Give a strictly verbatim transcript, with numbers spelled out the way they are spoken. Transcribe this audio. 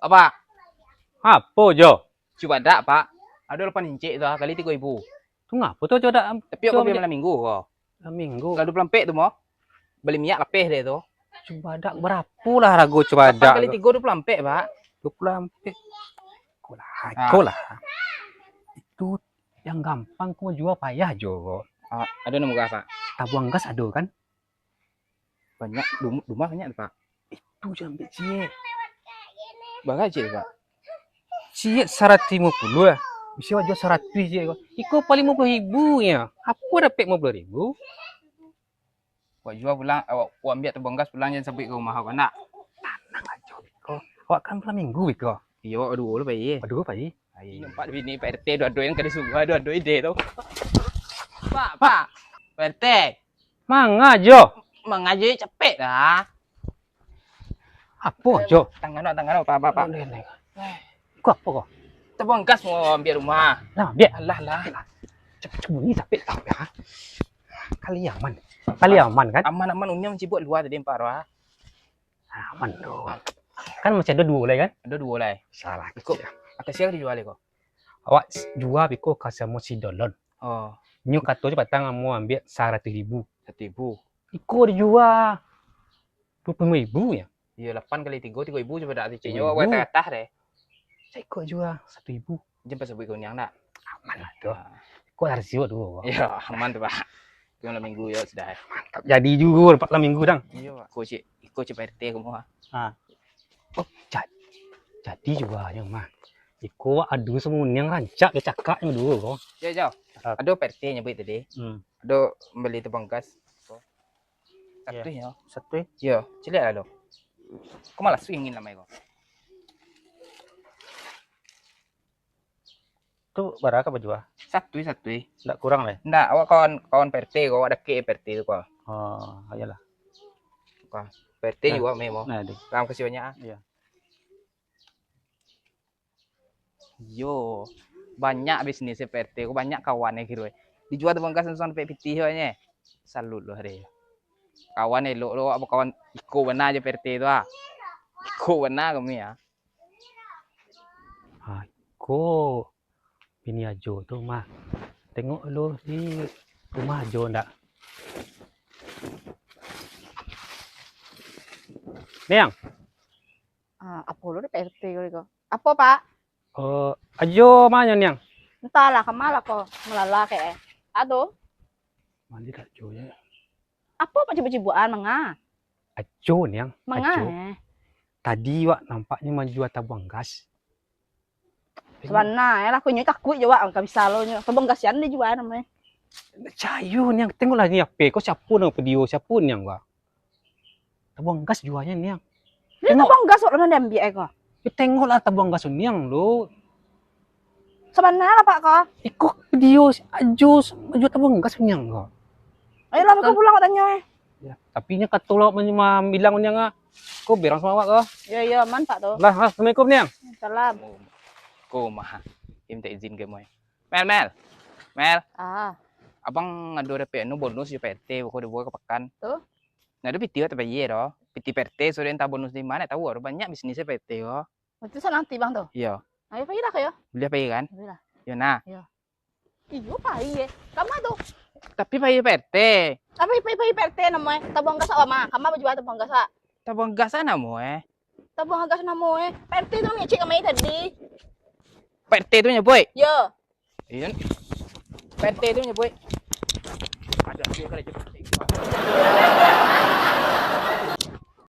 Apak. Apo, Jo? Cubadak, Pak. Ado lapan incik tu, ah, kali tigo ribu. Tu ngapo tu, Cubadak? Tapi awak bali malam minggu ko. Malam minggu? Kalau dua puluh ampek tu, mo. Bali minyak lapeh deh tu. Cubadak barapo lah harago Cubadak tu? Lapan kali tigo, dua puluh ampek, Pak. Dua puluh ampek. Iko lah, ah, iko lah. Itu yang gampang ko jua payah, Jo, ko. Ah, ado nan murah, Pak? Tabuang gas ado, kan? Banyak, dum-, dumah banyak tu, Pak. Itu jo ambiak ciek. Bara ciek tu, Pak? Ciek saratuih limo puluah lah. Bisa awak jua saratuih ciek ko. Iko paling limo puluah ribu nyo. Apo dapek limo puluah ribu? Awak jua pulang, awak, awak ambiak tabuang gas pulang, jan sabuik ka rumah awak, nak? Tanang ajo, Biko. Awak kan malam minggu, Biko. Iyo, awak baduo lah pai. Baduo pai? Ai, nampak bini Pak R T duo-duo nan ka disuruah, duo-duo ide tu. Pak, Pak. Pak R T. Manga, Jo? Manga, Jo, capek dah. Apo, Jo? Tangan awak, tangan awak, Pak, Pak, Pak. Ko apo ko? Tabuang gas mo ambiak rumah. Nah, ambiak. Alah, lah. Capek bunyi, capek tau ya. Kali aman. Kali aman, kan? Aman, aman. Unyang cibuak lua tadi, Pak, roh. Aman tu. Kan masih ado duo lai, kan? Ado duo lai. Salah. Iko, kecil. Aka sia dijual ko? Awak s-, jua biko ka samo si Dolon. Oh. Nyo kato jo patang amuah ambiak saratuih ribu. Saratuih ribu. Iko dijua duo puluah ribu ya? Iyo, lapan kali tigo, tigo ribu cubo dak kecil. Tigo ribu. Awak tah deh. Saiko jua saratuih ribu. Jan pasabuik ka unyang dak? Aman lah tu. Ah. Ko harus siok dulu. Iyo, aman tu, Pak. Itu malam minggu yo sudah. Mantap. Jadi juo dapat malam minggu, dang. Iyo, Pak. Iko cik, iko cik Pak R T ko mah. Ah. Oh, ja-, jadi juo nyo mah. Iko ado samo unyang rancak dicakak nyo duo ko. Yo, Jo. Ah. Ado Pak R T nyabuik tadi. Hmm. Ado bali tabuang gas. Satuih nyo. Satuih? Yo, caliak lah lo. Ko malas ingin lamai ko. Tu bara ka bajua? Satuih, satuih. Ndak kurang lai? Ndak, awak kawan, kawan Pak R T ko, awak dakek Pak R T tu ko. Oh, iyolah. Ko, Pak R T jua memo. Nah, di. Terima kasih banyak, ah. Iyo. Iyo, banyak bisnis Pak R T ko, banyak kawan e kiro e. Dijua tabuang gas langsung dapek pitih ko nyo. Salut lo hari. Kawan elok lo, awak bakawan iko bana jo Pak R T tu ah. Iko bana kami ah. Ha, iko bini Ajo tu mah. Tengok lo di rumah Ajo ndak? Niang. Ah, apo lo di Pak R T ko, ko? Apo, Pak? Eh, Ajo ma nyo, Niang? Antahlah, kama lah ko, malala kek e. Ado? Mandi dak Ajo yo. Apo Pak cibuk-cibukan, manga? Ajo, Niang. Manga, Ajo. Eh? Tadi wak nampaknyo manjua tabuang gas. Sabana e lah, ko nyo takuik jo wak, ka bisa lo nyo. Tabuang gas sian dijua namonyo. Cayo, Niang. Tengoklah ni H P ko, siapo namo video, siapo Niang, wak? Tabuang gas juanyo, Niang. Tengok. Tabuang gas wak lah diambiak e ko. Yo, tengoklah tabuang gas Niang lo. Sabana lah, Pak, ko? Iko video Ajo, Ajo tabuang gas Niang ko. Ayolah, ko pulang wak tanyo e. Ya, tapi nyo kato lo mambilang Niang ah. Ko berang samo awak ko. Yo, yo, aman, Pak, tu. Lah, lah, assalamualaikum, Niang. Salam. Ko mah, minta izin ka mo e. Mel, Mel. Mel. Ah. Abang ado dapek anu bonus jo Pak R T, bako dibao ka pakan. Tu? Nah, ado piti wak tabayia doh. Piti Pak R T, suruah entah bonus di ma, ndak tau, ado banyak bisnis Pak R T ko. Itu sanang ti bang tu? Iyo. Ayo, payilah ka yo. Buliah payi kan? Buliah. Yo nah. Iyo. Iyo, payi e. Kama tu? Tapi payi Pak R T. Tapi payi, payi Pak R T namo e. Tabuang gas wak ma? Kama bajua tabuang gas wak? Tabuang gas namo e. Tabuang gas namo e. Pak R T tu ngecek kami tadi. Pak R T tu nyabuik? Yo. Iyo. Pak R T tu nyabuik. Aduh, aku kena cepat.